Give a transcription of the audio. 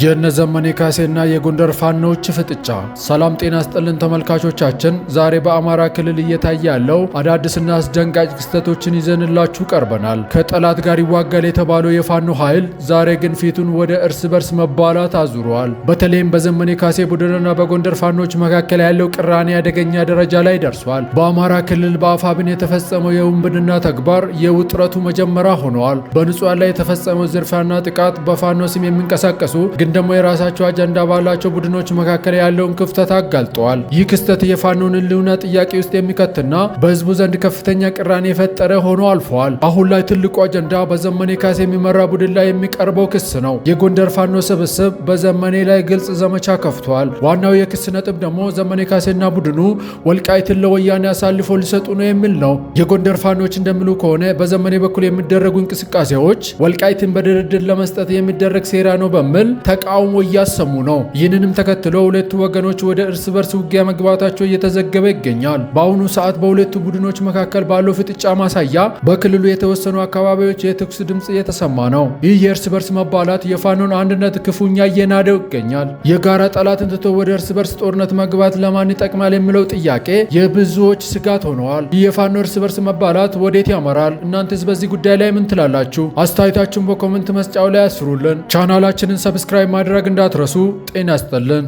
የነዘመኔ ካሴና የጎንደር ፋኖዎች ፍጥጫ። ሰላም ጤና ስጥልን ተመልካቾቻችን፣ ዛሬ በአማራ ክልል እየታየ ያለው አዳዲስና አስደንጋጭ ክስተቶችን ይዘንላችሁ ቀርበናል። ከጠላት ጋር ይዋጋል የተባለው የፋኖ ኃይል ዛሬ ግን ፊቱን ወደ እርስ በርስ መባላት አዙሯል። በተለይም በዘመኔ ካሴ ቡድንና በጎንደር ፋኖች መካከል ያለው ቅራኔ አደገኛ ደረጃ ላይ ደርሷል። በአማራ ክልል በአፋብን የተፈጸመው የውንብድና ተግባር የውጥረቱ መጀመሪያ ሆነዋል። በንጹሃን ላይ የተፈጸመው ዝርፊያና ጥቃት በፋኖ ስም የሚንቀሳቀሱ ግን ደግሞ የራሳቸው አጀንዳ ባላቸው ቡድኖች መካከል ያለውን ክፍተት አጋልጠዋል። ይህ ክስተት የፋኖን ሕልውና ጥያቄ ውስጥ የሚከትና በህዝቡ ዘንድ ከፍተኛ ቅራኔ የፈጠረ ሆኖ አልፈዋል። አሁን ላይ ትልቁ አጀንዳ በዘመኔ ካሴ የሚመራ ቡድን ላይ የሚቀርበው ክስ ነው። የጎንደር ፋኖ ስብስብ በዘመኔ ላይ ግልጽ ዘመቻ ከፍቷል። ዋናው የክስ ነጥብ ደግሞ ዘመኔ ካሴና ቡድኑ ወልቃይትን ለወያኔ አሳልፎ ሊሰጡ ነው የሚል ነው። የጎንደር ፋኖች እንደሚሉ ከሆነ በዘመኔ በኩል የሚደረጉ እንቅስቃሴዎች ወልቃይትን በድርድር ለመስጠት የሚደረግ ሴራ ነው በሚል ተቃውሞ እያሰሙ ነው። ይህንንም ተከትሎ ሁለቱ ወገኖች ወደ እርስ በርስ ውጊያ መግባታቸው እየተዘገበ ይገኛል። በአሁኑ ሰዓት በሁለቱ ቡድኖች መካከል ባለው ፍጥጫ ማሳያ በክልሉ የተወሰኑ አካባቢዎች የተኩስ ድምፅ እየተሰማ ነው። ይህ የእርስ በርስ መባላት የፋኖን አንድነት ክፉኛ እየናደው ይገኛል። የጋራ ጠላትን ትቶ ወደ እርስ በርስ ጦርነት መግባት ለማን ይጠቅማል የሚለው ጥያቄ የብዙዎች ስጋት ሆነዋል። ይህ የፋኖ እርስ በርስ መባላት ወዴት ያመራል? እናንተስ በዚህ ጉዳይ ላይ ምን ትላላችሁ? አስተያየታችሁን በ comment መስጫው ላይ አስፍሩልን። ቻናላችንን subscribe ማድረግ እንዳትረሱ። ጤና ይስጥልን።